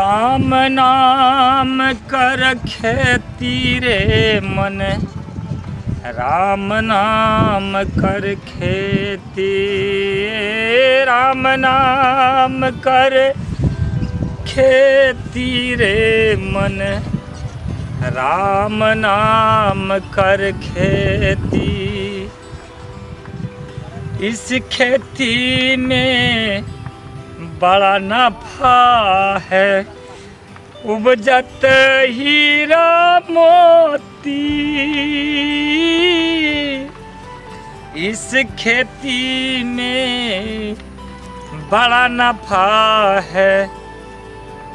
राम नाम कर खेती रे मन, राम नाम कर खेती, राम नाम कर खेती रे मन, राम नाम कर खेती। इस खेती में बड़ा नफा है, उपजत हीरा मोती। इस खेती में बड़ा नफा है,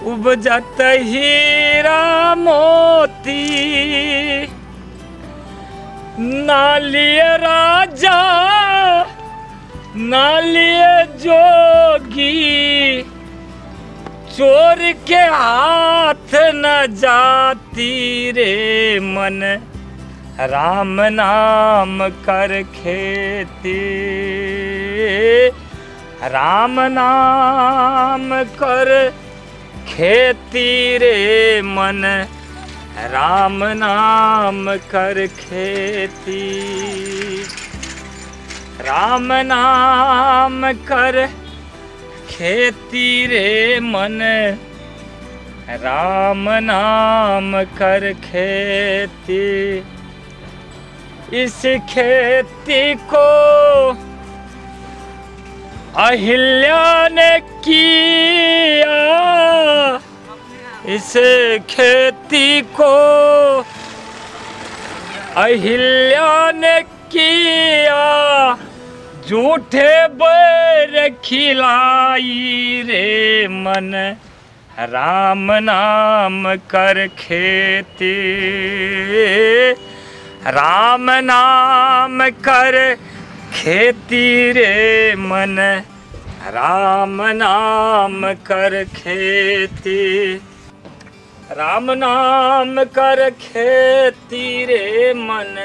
उपजत हीरा मोती। ना लिए राजा ना लिए जोगी, चोर के हाथ न जाती रे मन, राम नाम कर खेती, राम नाम कर खेती रे मन, राम नाम कर खेती, राम नाम कर खेती रे मन, राम नाम कर खेती। इस खेती को अहिल्या ने किया, इस खेती को अहिल्या ने किया, झूठे बैर खिलाई रे मन, राम नाम कर खेती, राम नाम कर खेती रे मन, राम नाम कर खेती, राम नाम कर खेती रे मन,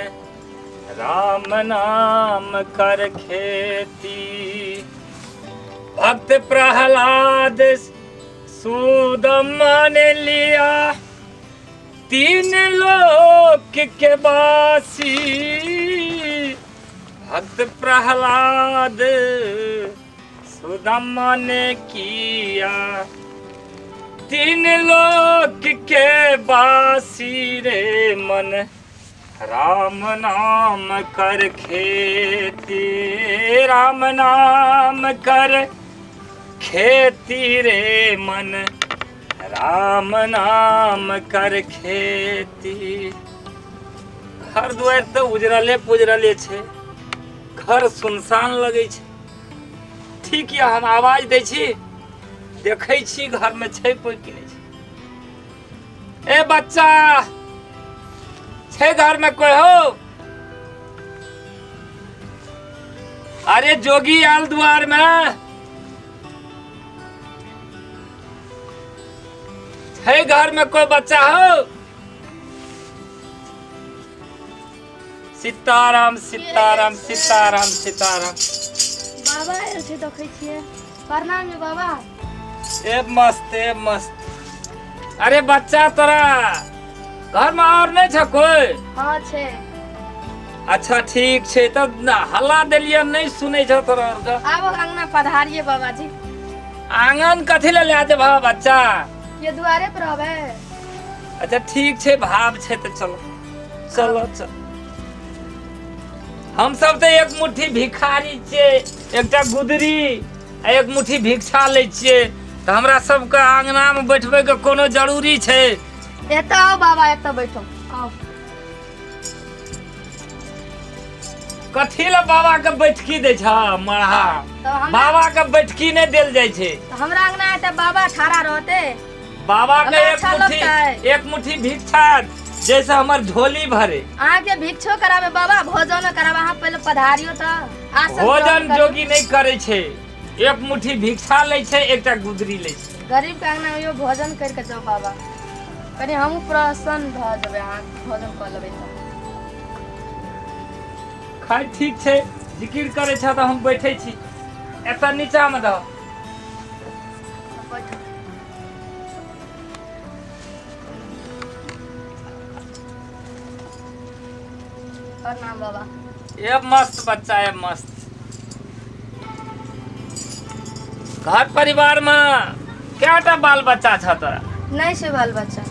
राम नाम कर खेती। भक्त प्रहलाद सुदामा ने लिया, तीन लोक के वासी। भक्त प्रहलाद सुदामा ने किया, तीन लोक के वासी रे मन, राम नाम कर खेती, राम नाम कर खेती रे मन, राम नाम कर खेती। घर दुआर तो उजरले पुजरले छे, घर सुनसान लगे छे। ठीक यऽ, हम आवाज दै छी, देखै छी घर में छै कोई कि नहीं छै। ए बच्चा, छै घर में कोई हो? अरे जोगी आल द्वार में, छै घर में कोई बच्चा हो? सीताराम सीताराम सीताराम सीताराम। बाबा आयल छै, देखै छियै। प्रणाम ये बाबा। ए मस्त, ए मस्त। अरे बच्चा, तोरा घर में और नहीं छ कोई? हाँ छै। अच्छा ठीक छै, तब हल्ला देलियै नहीं सुनै छ तोरा और के। आबो अंगना पधारिए बाबा जी। आंगन कथी ले ले जेबह बच्चा? ये दुआरे पर रहबै। अच्छा ठीक छै, भाव छै तऽ चलो चलो चलो। हम सब तऽ एक मुट्ठी भिखारी छियै, एकटा गुदरी आ एक मुट्ठी भिक्षा लै छियै, तऽ हमरा सबके आंगना में बैठबै के कोनो जरूरी छै? एतऽ आओ बाबा, एतऽ बैठो आओ। कथी ले बाबा के बैठकी दै छ मरहा? बाबा के बैठकी नहीं देल जाइ छै। हमरा अंगना है तऽ बाबा ठाड़ा रहते। बाबा के एक मुट्ठी भिक्षा जैसे हमर झोली भरे। अहाँ के भिक्षो कराबे बाबा, भोजनो कराबे। अहाँ पहिले पधारियो तऽ आसन। भोजन जोगी नहीं करे छै, एक मुट्ठी भिक्षा लै छै, एकटा गुदरी लै छै। गरीब के अंगना में भोजन कर के जाओ बाबा, कनि हमहूँ प्रसन्न भऽ जेबै अहाँ भोजन कऽ लेबै तऽ। खाइ ठीक छै, जिकिर करै छ तऽ हम बैठै छी। एतऽ नीचा मे दह। बैठो। प्रणाम बाबा। ये मस्त बच्चा है मस्त। घर परिवार में क्या बाल बच्चा छ तोरा? नहीं छे बाल बच्चा।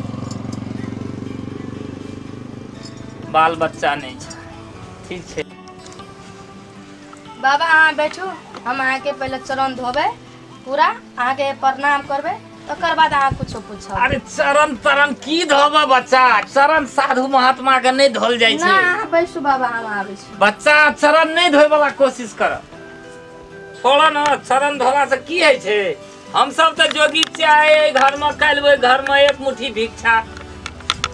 बाल बच्चा नहीं छे, ठीक छे। बाबा अहाँ बैठू, हम अहाँके पहले चरण धोबै पूरा, अहाँके प्रणाम करबै, तकर बाद अहाँ कुछो पूछब। अरे चरण तरन की धोबा बच्चा, चरण साधु महात्मा के नहीं धोल जाइ छै। ना अहाँ बैसू बाबा, हम आबै छी। बच्चा चरण नहीं धोय वाला कोशिश कर, छोड़ न। चरण धोला से की होइ छै? हम सब तो जोगी चाहे घर में काल्हि ओहि घर में एक मुट्ठी भिक्षा।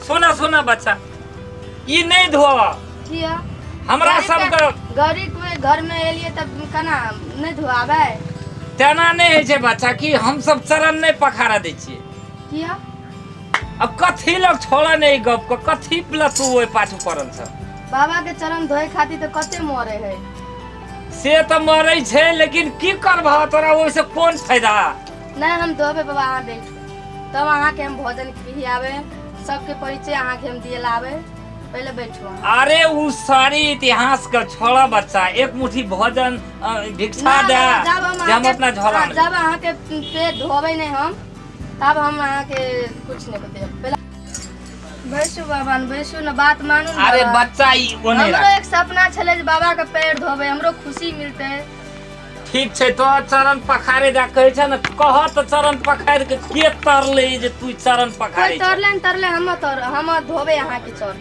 सुना सुना बच्चा, ई नहीं धोवा किया? हमरा सबके गरीब के घर में एलिए तब केना नहीं धोआबै? तेना नहीं होइ छै बच्चा कि हम सब चरण नहीं पखारा दै छियै। किया? अब कथी लग छोड़ नहीं गप के, कथी लग तू ओहि पाछू पड़ल छ? बाबा के चरण धोए खातिर तो कते मरे है। से तो मरे छै, लेकिन की करबह तोरा ओहिसे कोन फायदा? नहीं हम धोबे बाबा, अहाँ बैठू, तब अहाँके हम भोजन खियाबे, सबके परिचय अहाँके हम दिलाबे, पहले बैठू। अरे उ सारी इतिहास के छोड़ा बच्चा, एक मुट्ठी भोजन भिक्षा दे हम अपना झोला में। जब अहाँके पेट धोबे नहीं हम, तब हम अहाँके कुछ नहीं देब। पहले बैसू बाबा, बैसू न, बात मानू। अरे बच्चा ई ओने हमरो एक सपना छले जे बाबा के पैर धोबे, हमरो खुशी मिलते। ठीक छै, तो चरण पखारे जा कहै छै न, कह त चरण पखार के के तरले जे तू चरण पखारे? तरले न तरले, हम तर हम धोबे अहाँके चरण।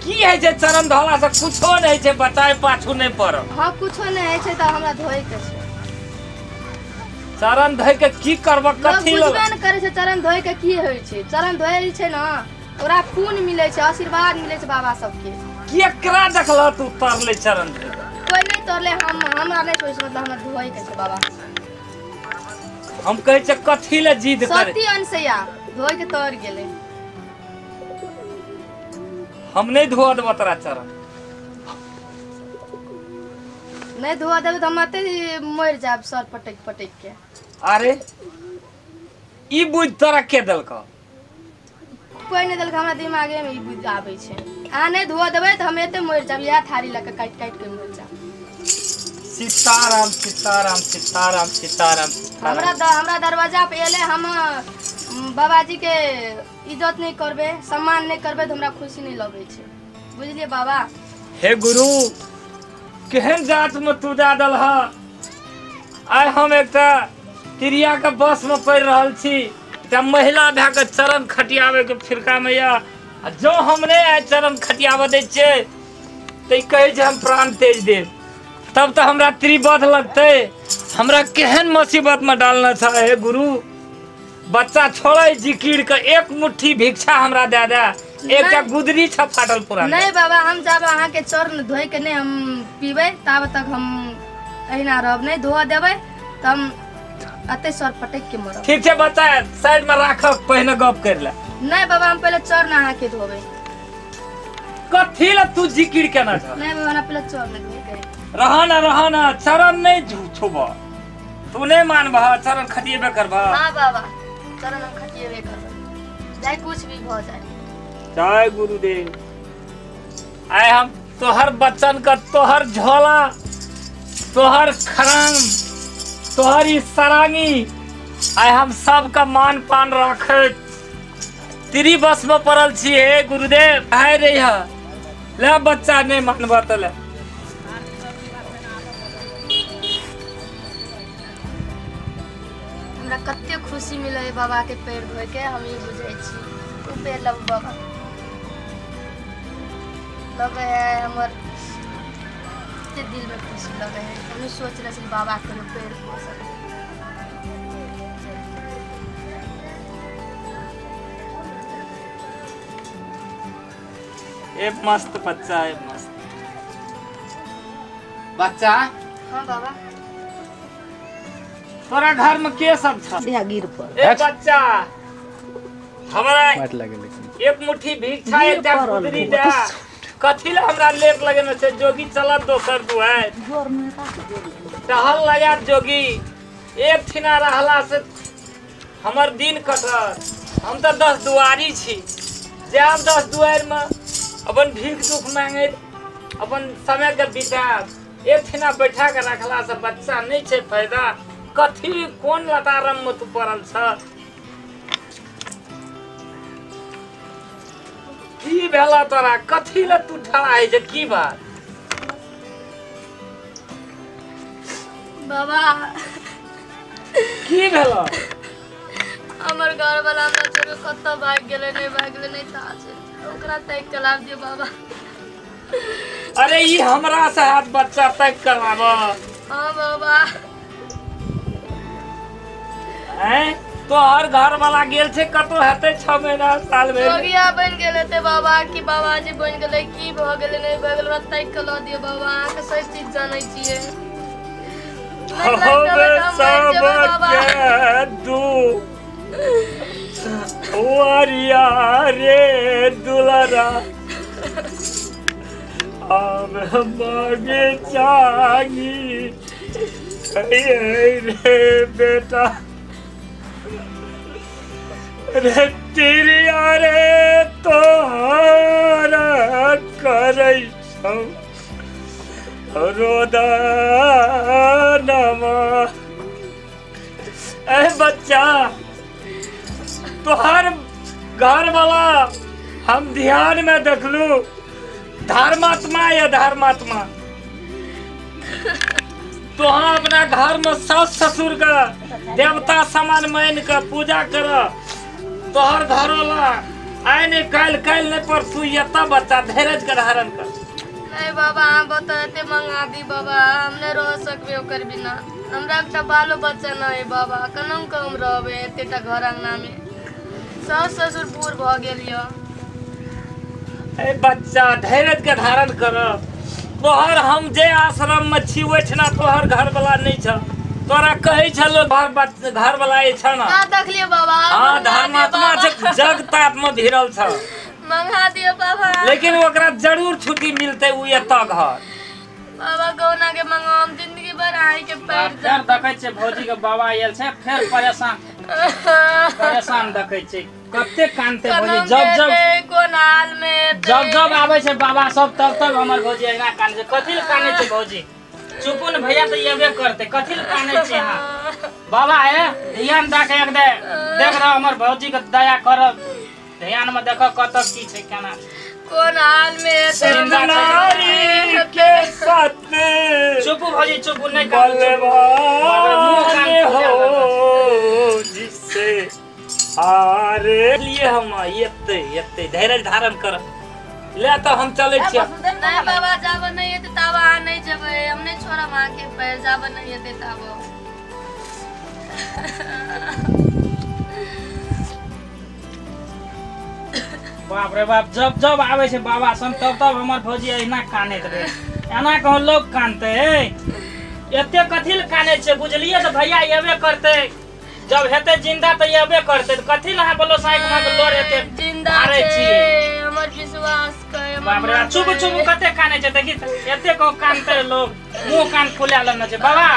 की है छै चरण धोला से? कुछो नहीं छै बच्चा, पाछू नहीं पड़ब। हाँ कुछो नहीं है छै त हमरा धोए के छै। चरण धोए के की करब? कथी लोग बुझबे न करे छै चरण धोए के की होइ छै। चरण धोए छै न ओकरा पुण्य मिलै छै, आशीर्वाद मिलै छै बाबा सबके। केकरा देखल तू तरले चरण धोए? कोई नहीं तरले, हम हमरा नहीं सोच, मतलब हमरा धोए के छै बाबा। हम कहै छै कथी ले जिद करे? सती अनसैया धोए के तर गेलै। हम नहीं धोआ देबो तोरा चरण। नहीं धोआ देबे त हम एते मरि जायब सर पटक पटक के। अरे ई बुझ तोरा के देलकौ? कोई नहीं देलक, हमरा दिमागे में ई बुझ आबै छै। अहाँ नहीं धोआ देबै त हम एते मरि जायब, इएह थारी लऽ के काटि काटि के मरि जायब। सीताराम सीताराम सीताराम सीताराम। हमरा दरवाजा पे एले, हम बाबाजी के इज्जत नहीं करबे, सम्मान नहीं करबे त हमरा खुशी नहीं लगै छै, बुझलिए बाबा? हे गुरु, केहन जात में तू दए देलह। आइ हम एकटा तिरिया के बस में पड़ि रहल छी, एकटा महिला भए के चरण खटियाबे के फिरका में यऽ, आ जँ हम नहि आइ चरण खटियाबऽ दै छियै तऽ ई कहै छै हम प्राण तेज देब, तब तऽ हमरा त्रिबद्ध लगतै। हमरा केहन मुसीबत में डालना छ हे गुरु। बच्चा छोड़े जिकिर के एक मुट्ठी भिक्षा हमरा दे दे, एकटा गुदरी छ फाटल पुरान। नहीं बाबा, हम जब अहाँके चरण धोए के नहीं हम पीबै ताब तक हम एहिना रहब, नहीं धोआ देबै त हम एते सर पटक के मरब। ठीक छै बच्चा, साइड में राखब, पहिने गप कर ले। नहीं बाबा, हम पहले चरण अहाँके धोबै। कथी ले तू जिकिर केना छ? नहीं बाबा, हमरा पहले चरण धोए के। रहना रहना, चरण नहीं छुब, तू नहीं मानबह, चरण खटिएबे करबह। हाँ बाबा, चरण हम खटिएबे करबै, चाहे कुछ भी भऽ जाए। जय गुरुदेव। आइ हम तोहर बच्चन का तोहर झोला, तोहर खरांग, तोहर ई सरांगी, आइ हम सबका मान पान राखैत तिरी बस में पड़ल छी। हे गुरुदेव, आइ रही है ले बच्चा, नहीं मानबह त ले। हमरा कते खुशी मिले है बाबा के पैर धोए के, हम ई बुझै छी। उ पैर लगू बाबा, लगे है हमर दिल में खुशी लगे है। हम सोच रहे बाबा के पैर धो सके। एक मस्त बच्चा है, मस्त बच्चा। हाँ बाबा, तोरा घर में के सब छ? ए बच्चा, हमरा एक मुट्ठी भिक्षा एकटा गुदरी दे। कथी ले हमरा लेट लगेने छै? जोगी चलत दोसर दुआरि टहल लगा जोगी, एक ठिना रहला से हमर दिन कटत। हम तऽ 10 दुआरी छी, जायब 10 दुआरि में अपन भीख दुख मांगैत अपन समय के बितायब। एक बैठा के रखला से बच्चा नहीं छै फायदा। कथी कोन लतारम में तू पड़ल छ? की भेला तोरा? कथी ले तू ठड़ा है जे? की बात बाबा? की भेला? हमर घर वाला हमरा छोड़ के कतऽ भागि गेलै, नहि भागि गेलै नहि ता छै, ओकरा ताकि के लाब दियौ बाबा। अरे ई हमरा से हाथ बच्चा ताकि के लाब। हाँ बाबा। हैं तोहर घर वाला गेल छै कतौ हेतै 6 महीना साल भरि जोगिया बनि गेल हेतै बाबा कि बाबाजी बनि गेलै, की भऽ गेलै नहि भऽ गेलै, ओकरा ताकि के लऽ दियौ बाबा। अहाँके सब चीज जानै छियै। वरिया रे दुलारा अब मागे चागी रे बेटा रे तिरिया रे तोहर करै छौ रोदनमा। ए बच्चा तोहर घर वाला हम ध्यान में देखलू धर्मात्मा या धर्मात्मा। तोहा अपना घर में सास ससुर का देवता समान मान के पूजा कर। तोहर घर वाला आइ नहीं काल्हि, काल्हि नहीं परसू एतऽ बच्चा धैर्य के धारण कर। नहीं बाबा अहाँ बतेते मंगा दी बाबा, हम नहीं रह सकबे ओकर बिना। हमरा एकटा बालो बच्चा नहीं बाबा, केना के हम रहबै एतेटा घर अंगना में? सास ससुर बूढ़ भऽ गेल यऽ। ए बच्चा धैर्य के धारण कर। तोहर हम जे आश्रम में छी ओहिठिना तोहर घर वाला नहीं छ। तोरा कहै छलो घर वाला छ ना? ना देखलियै बाबा। हाँ धर्मात्मा छै, जग ताप में भिड़ल छ। मंगा दियो बाबा। लेकिन ओकरा जरूर छुट्टी मिलते उ एतऽ घर। बाबा गौना के मंगाओ, हम जिंदगी भर आइ के पैर फेर देखै छियै भौजी के बाबा आयल छै, फेर परेशान परेशान देखै छियै कते कानते भौजी। जब जब कोन हाल में जब जब आबै छै बाबा सब तब तब हमर भौजी एना कानै छै। कथी ले कानै छै भौजी? चुपू ने भैया तऽ एबे करतै, कथी ले कानै छै अहाँ? बाबा हे ध्यान दऽ के एक देख रहा हमर भौजी के दया करब, ध्यान में देखो कत की छै केना कोन हाल में नारी के साथ। चुपू भौजी चुपू, नहीं बलवान हो जिसे हारे लिए हम एते एते धैर्य धारण कर ले तो हम चलै छियै। नहीं बाबा जाब नहीं हेतै ताब अहाँ नहीं जेबै, हम नहीं छोड़ब अहाँके पैर, जाब नहीं हेतै ताब। बाप रे बाप, जब जब आबै छै बाबा सन तब तब हमर भौजी एना कानैत रहे। एना कहूँ लोग कानते एते कथी ले कानै छै? बुझलियै तऽ भैया एबे करतै, जब हेतै जिंदा तऽ एबे करतै, तऽ कथी ले अहाँ बोलो साइड में लोर एते जिंदा छै? हमर विश्वास के बाप रे चुप चुप कते कानै छै देखी, एते कहूँ कानते लोग मुंह कान फुला लेने छै। बाबा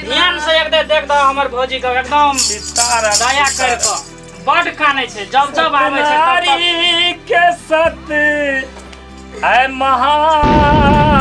ध्यान से एक देख दो हमर भौजी के एकदम दया कर के बड कानै छै जब जब आबै छै तब के सत है महान